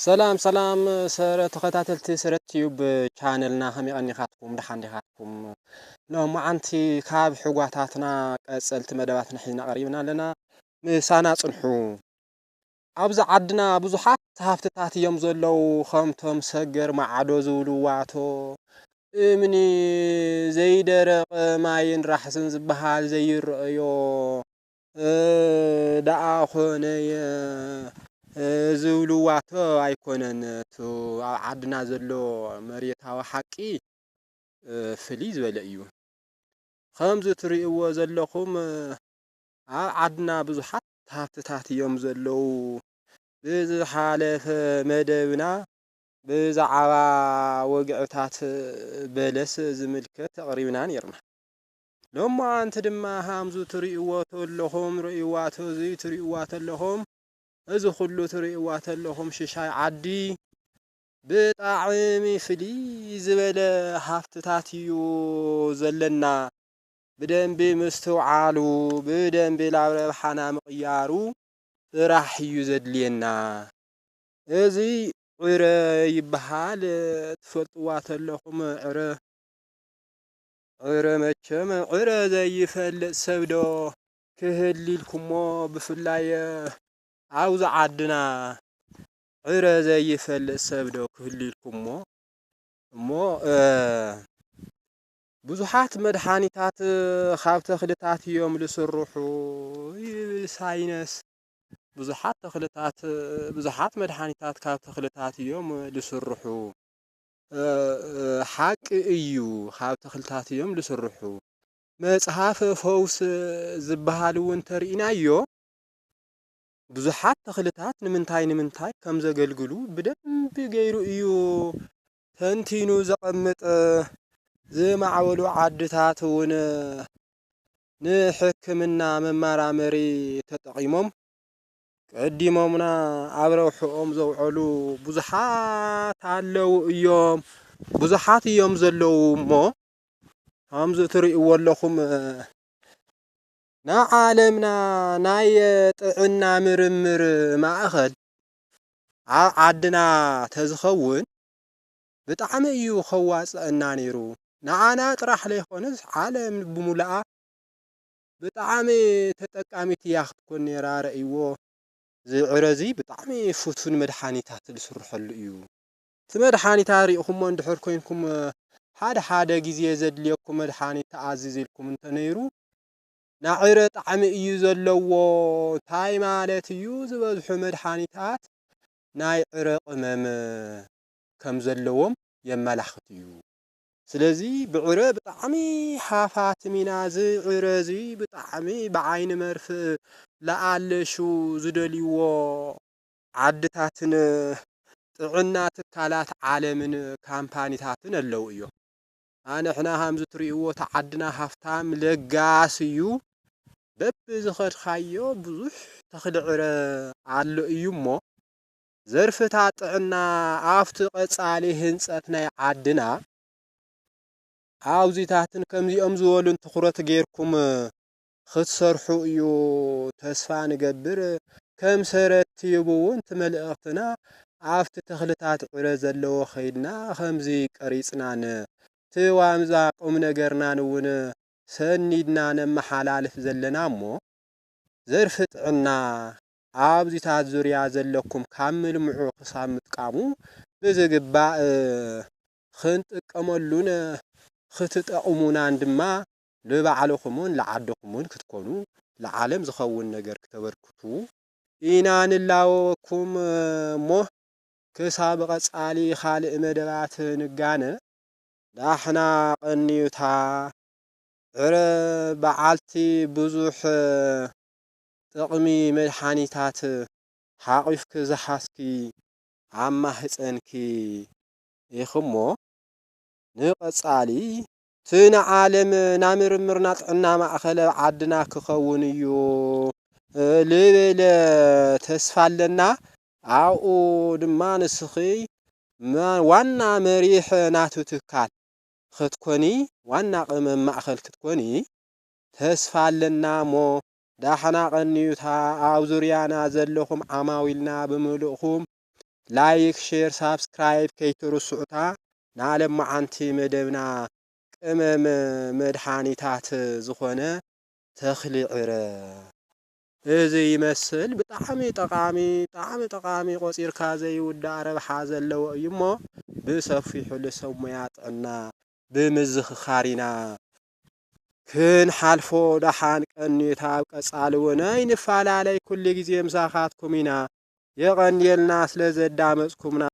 ሰላም ሰላም ሰረ ተኸታተልቲ ሰረት ቲዩብ ቻነልና፣ ከመይ ቀኒኻትኩም? ደሓን ዲኻትኩም? ሎማዓንቲ ካብ ሕጓታትና ቀጸልቲ መደባትና ሒዝና ቀሪብና ኣለና። ምሳና ጽንሑ። ኣብዚ ዓድና ብዙሓት ሃፍትታት እዮም ዘለዉ፣ ከምቶም ሰገር ማዕዶ ዝብልዋቶ፣ እምኒ ዘይደረቐ ማይን ራሕስን ዝበሃል ዘይረኣዮ እ፣ ደኣ ኾነየ፣ እ፣ ዝብልዋቶ ኣይኮነን። እቲ ኣብ ዓድና ዘሎ መሬታዊ ሓቂ፣ እ፣ ፍልይ ዝበለ እዩ። ከምዚ ትርእይዎ ዘለኹም፣ እ፣ ኣብ ዓድና ብዙሓት ሃፍትታት እዮም ዘለዉ። ብዝሓለፈ መደብና ብዛዕባ ወግዕታት በለስ ዝምልከት ኣቕሪብና ነይርና። ሎማዓንቲ ድማ ሃምዙ ትርእይዎ ተለኹም፣ ርእይዋ ተዙይ ትርእይዋ ተለኹም፣ እዚ ኩሉ ትርእይዋ ተለኹም ሽሻይ ዓዲ ብጣዕሚ ፍልይ ዝበለ ሃፍትታት እዩ ዘለና። ብደንቢ ምስትውዓሉ፣ ብደንቢ ናብ ረብሓና ምቕያሩ ጥራሕ እዩ ዘድልየና። እዚ ዕረ ይበሃል። ትፈልጥዋ ተለኹም ዕረ፣ ዕረ መቸም ዕረ ዘይፈልጥ ሰብ ዶ ክህሊ ኢልኩሞ፣ ብፍላይ ኣብዚ ዓድና ዕረ ዘይፈልጥ ሰብ ዶ ክህሉ ኢልኩሞ? እሞ፣ እ፣ ብዙሓት መድሓኒታት ካብ ተኽልታት እዮም ዝስርሑ ይብል ሳይነስ። ብዙሓት ተኽልታት፣ ብዙሓት መድሓኒታት ካብ ተኽልታት እዮም ዝስርሑ። እ፣ እ፣ ሓቂ እዩ፣ ካብ ተኽልታት እዮም ዝስርሑ። መጽሓፈ ፈውስ ዝበሃል እውን ተርኢናዮ። ብዙሓት ተኽልታት ንምንታይ ንምንታይ ከም ዘገልግሉ ብደንቢ ገይሩ እዩ ተንቲኑ ዘቐምጥ። ዝማዕበሉ ዓድታት እውን ንሕክምና መመራመሪ ተጠቒሞም ቀዲሞምና ኣብ ረብሕኦም ዘውዐሉ ብዙሓት ኣለዉ እዮም። ብዙሓት እዮም ዘለዉ እሞ፣ ከምዚ ትርእይዎ ኣለኹም፣ ንዓለምና ናይ ጥዕና ምርምር ማእኸል ኣብ ዓድና ተዝኸውን ብጣዕሚ እዩ ከዋፅአና ነይሩ። ንዓና ጥራሕ ዘይኮነስ ዓለም ብሙሉኣ ብጣዕሚ ተጠቃሚት እያ ክትኮን ነይራ። ረእይዎ፣ እዚ ዕረ እዚ ብጣዕሚ ፍቱን መድሓኒታት ዝስርሐሉ እዩ። እቲ መድሓኒታት ሪእኹሞ እንድሕር ኮይንኩም፣ ሓደ ሓደ ግዜ ዘድልየኩም መድሓኒት ተኣዝዝ ኢልኩም እንተነይሩ፣ ናይ ዕረ ጣዕሚ እዩ ዘለዎ። እንታይ ማለት እዩ? ዝበዝሑ መድሓኒታት ናይ ዕረ ቅመም ከም ዘለዎም የመላኽት እዩ። ስለዚ ብዕረ ብጣዕሚ ሃፋትም ኢና። እዚ ዕረ እዚ ብጣዕሚ ብዓይኒ መርፍእ ለኣለሹ ዝደልይዎ ዓድታትን ጥዕና ትካላት ዓለምን ካምፓኒታትን ኣለዉ እዮም። ኣንሕና ከምዚ ትርእይዎ እቲ ዓድና ሃፍታም ለጋስ እዩ። በብዝኸድካዮ ብዙሕ ተኽሊ ዕረ ኣሎ እዩ እሞ፣ ዘርፍታት ጥዕና ኣብቲ ቀጻሊ ህንጸት ናይ ዓድና ኣብዚታትን ከምዚኦም ዝበሉን ትኹረት ጌርኩም ክትሰርሑ እዩ ተስፋ ንገብር። ከም ሰረት ቲዩብ እውን እቲ መልእኽትና ኣብቲ ተኽልታት ዕረ ዘለዎ ከይድና ከምዚ ቀሪጽናን እቲ ዋንዛ ቁም ነገርናን እውን ሰኒድና ነመሓላልፍ ዘለና እሞ፣ ዘርፊ ጥዕና ኣብዚታት ዙርያ ዘለኩም ካብ ምልምዑ ክሳብ ምጥቃሙ ብዝግባእ ክንጥቀመሉን ክትጠቕሙናን ድማ ንባዕልኹምን ንዓድኹምን ክትኮኑ፣ ንዓለም ዝኸውን ነገር ክተበርክቱ ኢና ንላበወኩም እሞ፣ ክሳብ ቀጻሊ ካልእ መደባት ንጋነ። ዳሕና ቀንዩታ ዕረ በዓልቲ ብዙሕ ጥቕሚ መድሓኒታት ሓቒፍኪ ዝሓዝኪ ኣብ ማህጸንኪ ኢኺ እሞ፣ ንቐጻሊ እቲ ንዓለም ናይ ምርምርና ጥዕና ማእከል ኣብ ዓድና ክኸውን እዩ ልብል ተስፋ ኣለና። ኣብኡ ድማ ንስኺ ማ-፣ ዋና መሪሕ ናቱ ትካል ክትኮኒ፣ ዋና ቅመም ማእከል ክትኮኒ ተስፋ ኣለና እሞ፣ ዳሕና ቀንዩታ ኣብ ዙርያና ዘለኹም ዓማዊልና ብምልእኹም ላይክ፣ ሼር፣ ሳብስክራይብ ከይትርስዑታ። ንዓለማዓንቲ መደብና ቅመም መድሓኒታት ዝኾነ ተኽሊ ዕረ። እዚ ይመስል ብጣዕሚ ጠቓሚ፣ ብጣዕሚ ጠቓሚ፣ ቆጺርካ ዘይውዳእ ረብሓ ዘለዎ እዩ እሞ፣ ብሰፊሑ ልሰብ ሞያ ጥዕና ብምዝኽኻር ኢና ክንሓልፎ። ደሓን ቀንዩ፣ ኣብ ቀጻሊ እውን ኣይንፈላለይ፣ ኩሉ ግዜ ምሳኻትኩም ኢና። የቐንየልና ስለ ዘዳመጽኩምና።